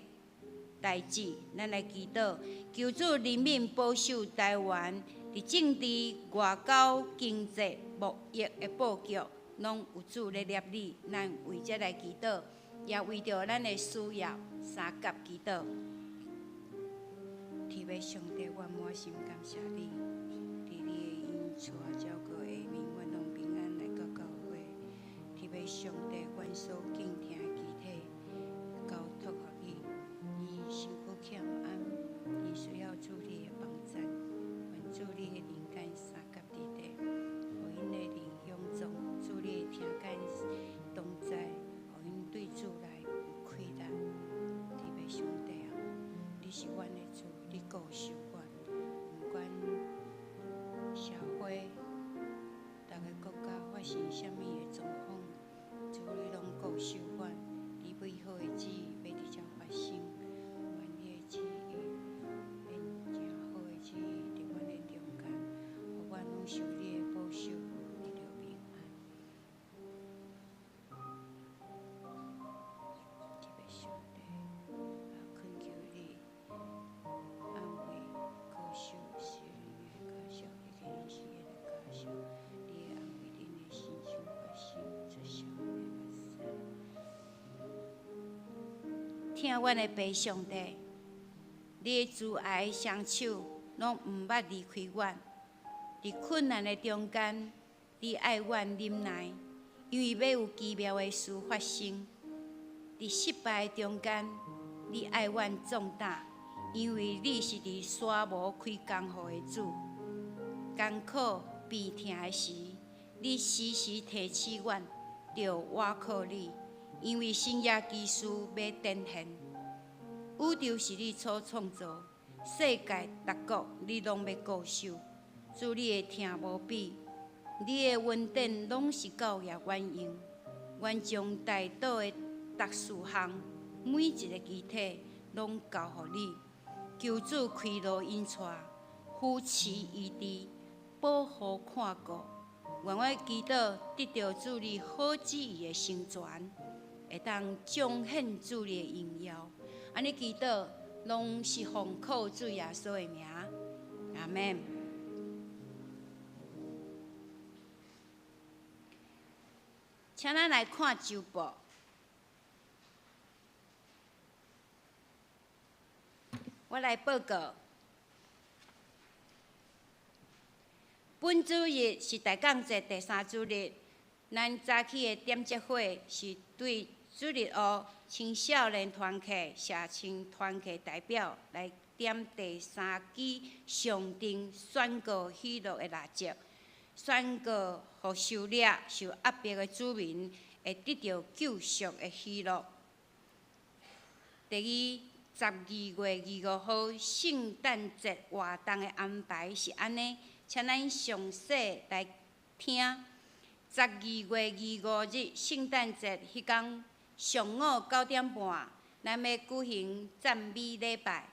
代誌，咱來祈禱，求主憐憫保守台灣，佇政治、外交、經濟、貿易的布局，攏有主咧攝理，咱為這來祈禱，也為著咱的需要相佮祈禱。天父上帝，我滿心感謝你，佇你的恩賜照顧下面，阮攏平安來到教會。天父上帝，阮所敬疼的肢體交託予你，伊身軀欠安，伊需要主你的幫贊，願主你的靈間相佮佇底，予𪜶的靈勇壯，主你的聽見同在，予𪜶對主來有氣力。天父上帝啊，你是阮的主，你顧守阮，毋管社會、逐个國家發生啥物的狀況，主你攏顧守阮，你美好的旨意欲佇遮發生，願你的旨意變誠好的旨意佇阮的中間，予阮攏受你的保守，得著平安。天父上帝，啊，懇求你安慰疼阮的父上帝，你的慈愛雙手攏毋捌離開阮。佇困難的中間，你愛阮忍耐，因為欲有奇妙的事發生。佇失敗的中間，你愛阮壯膽，因為你是佇沙漠開江河的主。艱苦病疼的時，你時時提醒阮，著倚靠你，因為神蹟奇事欲展現。宇宙是你所創造，世界各國你攏欲顧守。主你的疼無比，你的恩典攏是夠也阮用。阮將代禱的逐事項，每一个肢體攏交予你。求主開路引帶，扶持醫治，保護看顧。願阮祈禱得著主你好旨意的成全，會當彰顯主你的榮耀。按呢祈禱，攏是奉靠主耶穌的名，阿們。請咱來看週報。我來報告，本主日是大港節第三主日，咱早起的點燭火是對主日學青少年團契、社青團契代表來點第三支上頂宣告喜樂的蠟燭。宣告，予受掠、受壓迫的子民會得著救贖的喜樂。第二，12月25號聖誕節活動的安排是按呢，請咱詳細來聽。12月25日聖誕節彼工上午9點半，咱欲舉行讚美禮拜，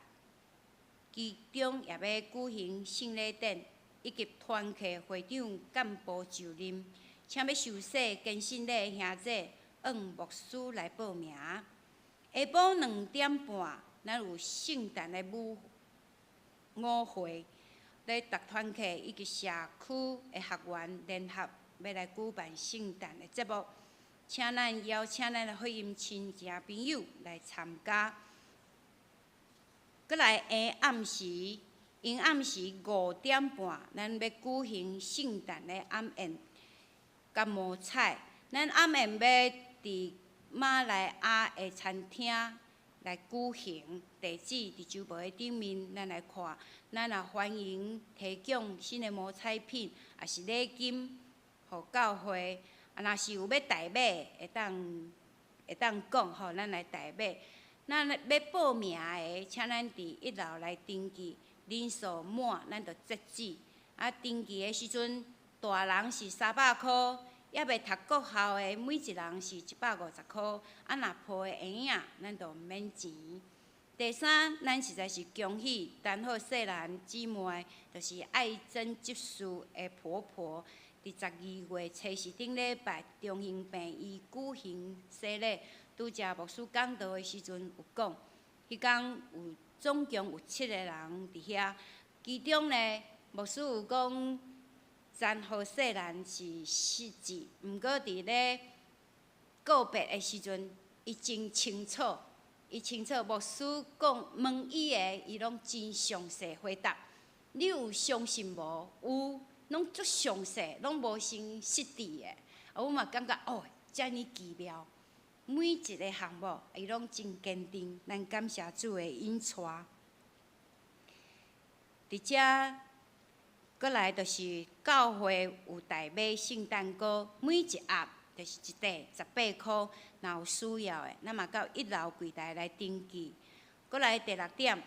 其中也欲舉行聖禮典。以及團契會長幹部就任，請欲受洗堅信禮的兄弟，向牧師來報名。下晡2點半，咱有聖誕的舞舞會，咧逐團契以及社區的學員聯合欲來舉辦聖誕的節目，請咱邀請咱的福音親情朋友來參加。閣來下暗時。下暗時5點半，咱欲舉行聖誕的晚宴佮摸彩。咱晚宴欲佇馬來亞的餐廳來舉行，地址佇週報的頂面，咱來看。咱也歡迎提供新的摸彩品，抑是禮金，予教會。啊，若是有欲代買，會當講吼，咱來代買。咱欲報名的，請咱佇一樓來登記。人數滿，咱就截止。啊，登記的時陣，大人是300箍，猶未讀國校的，每一人是150箍。啊，若抱的嬰仔，咱就免錢。第三，咱實在是恭喜陳好世蘭姊妹，就是愛珍執事的婆婆，佇12月初四頂禮拜中興病院舉行洗禮。拄才牧師講道的時陣有講，彼工有。總共有七个人佇遐，其中呢，牧師有講詹何世蘭是失智，毋過佇咧告別的時陣，伊真清楚，伊清楚牧師講問伊的，伊攏真詳細回答。你有相信無？有，攏足詳細，攏無先失智的。啊，阮嘛感覺哦，遮爾奇妙。每一个項目，伊攏真堅定。咱感謝主的引帶。佇遮，閣來就是教會有代買聖誕糕，每一盒就是一塊18箍。若有需要的，咱嘛到一樓櫃台來登記。閣來第六點，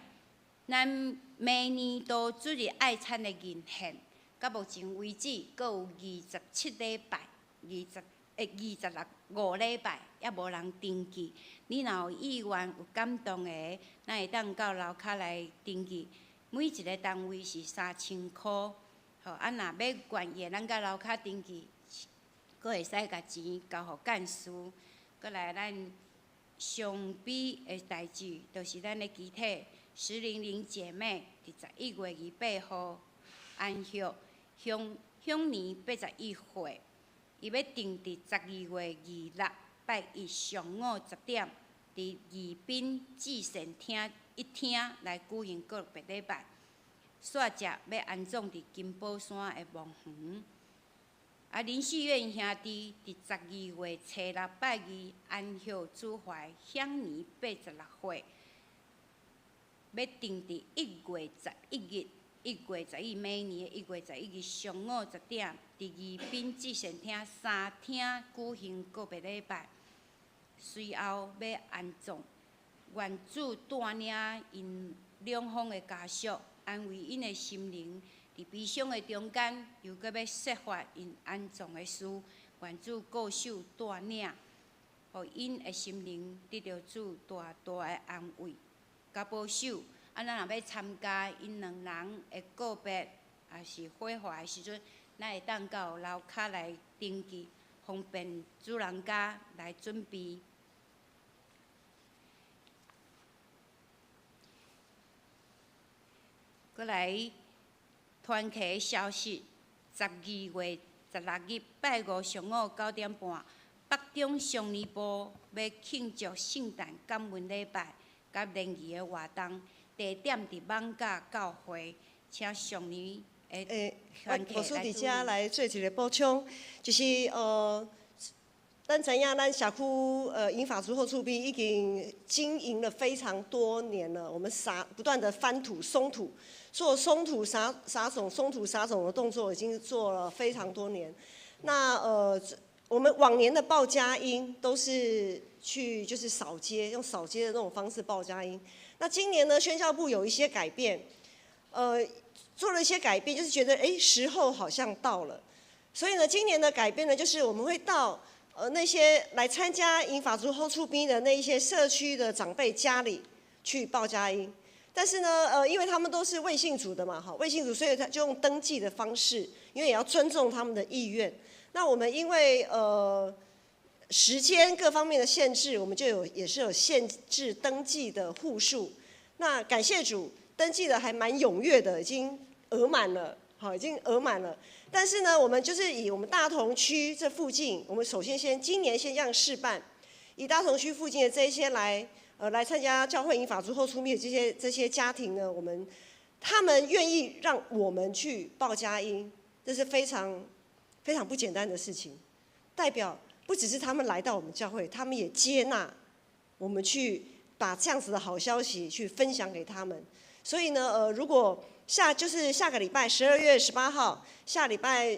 咱明年度主日愛餐的認獻，到目前為止，閣有27禮拜，26五禮拜，猶無人登記。你若有意願、有感動的，咱會當到樓跤來登記。每一个單位是3000箍。吼，啊，若欲願意的，咱到樓跤登記，閣會使共錢交予幹事。閣來，咱傷悲的代誌，就是咱的肢體石玲玲姐妹，佇11月28號安息，享年81歲。伊欲定佇12月26拜一上午10點，佇宜賓至善廳一廳來舉行告別禮拜，煞接欲安葬佇金寶山的墓園。啊，林世遠兄弟佇12月初6拜二安息主懷，享年86歲，欲定佇一月十一日，一月十一明年的1月11日上午10點，佇宜賓至善廳三廳舉行告別禮拜，隨後欲安葬。願主帶領𪜶兩方的家屬，安慰𪜶的心靈。佇悲傷的中間，又閣欲設法𪜶安葬的事，願主顧守帶領，予𪜶的心靈得著主大大的安慰佮保守。啊，咱若欲參加𪜶兩人的告別，抑是火化的時陣，咱會當到樓跤來登記，方便主人家來準備。閣來團契的消息：12月16日拜五上午9點半，北中少年部欲慶祝聖誕感恩禮拜佮聯誼的活動，地點佇艋舺教會，請少年的欸，團我牧師契來佇遮來做一个補充，就是咱知影咱社區銀髮族後厝邊已經經營了非常多年了，我們撒不斷的翻土鬆土，做鬆土撒撒種、鬆土撒種的動作已經做了非常多年。那我們往年的報佳音都是去就是掃街，用掃街的那種方式報佳音。那今年呢，宣教部有一些改變，做了一些改變，就是覺得時候好像到了，所以呢，今年的改變呢，就是我們會到那些來參加銀髮族後厝邊的那一些社區的長輩家裡去報佳音，但是呢，因為他們都是未信主的嘛，哈，未信主，所以他就用登記的方式，因為也要尊重他們的意願。那我們因為時間各方面的限制，我們就有也是有限制登記的戶數。那感謝主，登記的還蠻踴躍的，已經額滿了。好，已經額滿了。但是呢，我們就是以我們大同區這附近，我們首先先今年先這樣試辦，以大同區附近的這一些來參加教會銀髮族後厝邊的這些家庭呢，他們願意讓我們去報佳音，這是非常非常不簡單的事情。代表不只是他們來到我們教會，他們也接納我們去把這樣子的好消息去分享給他們。所以呢，如果就是下個禮拜12月18號，下禮拜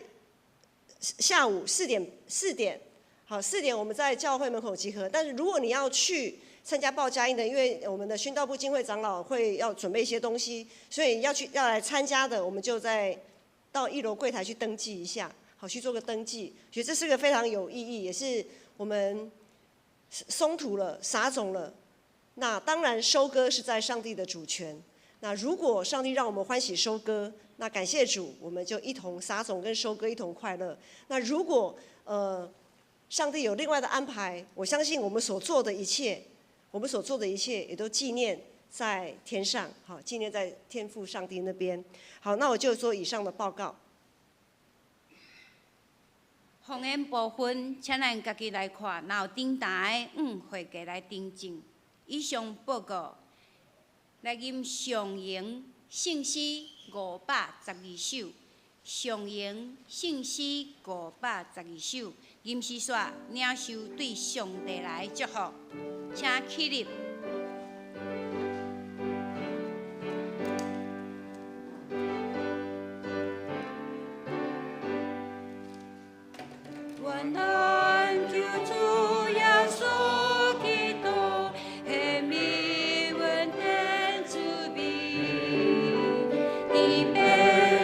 下午四點四點，好，四點我們在教會門口集合。但是如果你要去參加報佳音的，因為我們的宣道部金會長老會要準備一些東西，所以要來參加的，我們就在到一樓櫃台去登記一下，好，去做個登記。覺得這是個非常有意義，也是我們鬆土了、撒種了。那當然收割是在上帝的主權。那如果上帝讓我們歡喜收割，那感謝主，我們就一同撒種跟收割一同快樂。那如果上帝有另外的安排，我相信我們所做的一切，我們所做的一切也都紀念在天上，好，紀念在天父上帝那邊。好，那我就做以上的報告。方言部分，請咱家己來看，若有頂台的，會計來訂正。以上報告。來吟上榮聖詩512首，上榮聖詩512首，吟詩煞領受對上帝來的祝福，請起立。願咱救主耶穌基督的名恩典慈悲，天父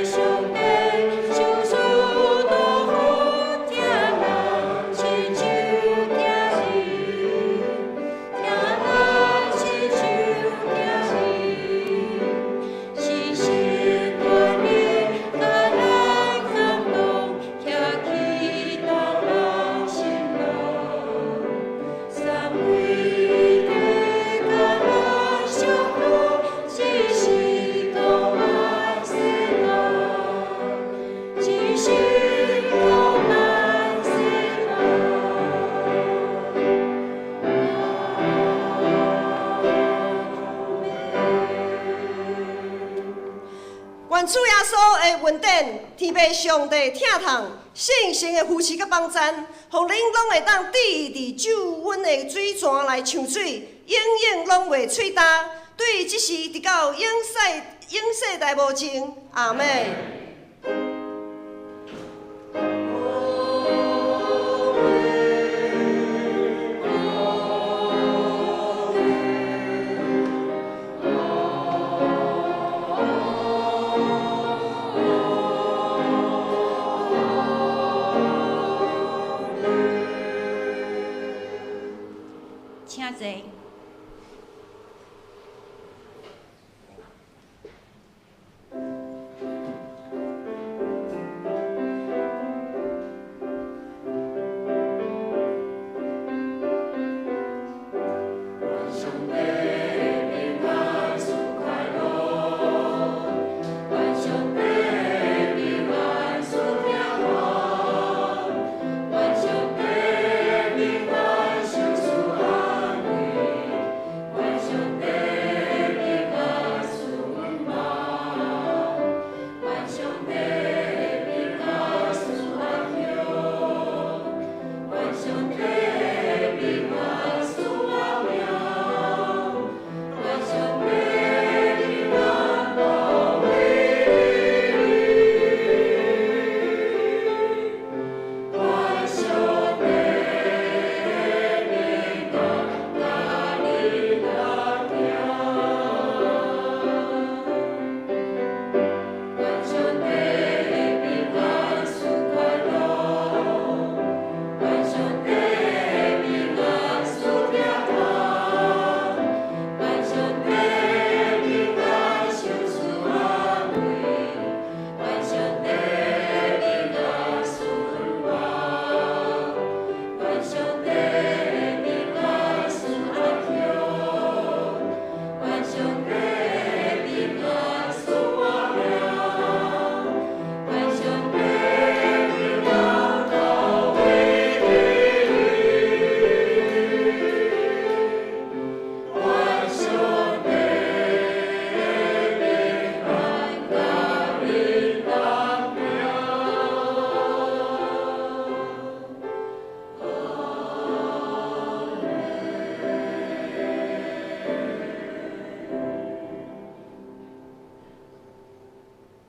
上帝受主托付，疼咱親像疼兒，疼咱親像疼兒，時時關心佮咱感動，徛起同人心內。三位一體佮咱相拄，一世到萬世。願主耶穌的恩典、天父上帝疼痛、聖神的扶持佮幫贊，予恁攏會當致意佇救恩的水泉來搶水，永遠攏袂喙焦。對這時直到永世永世代無盡。阿們。請坐。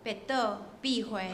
別倒，閉會。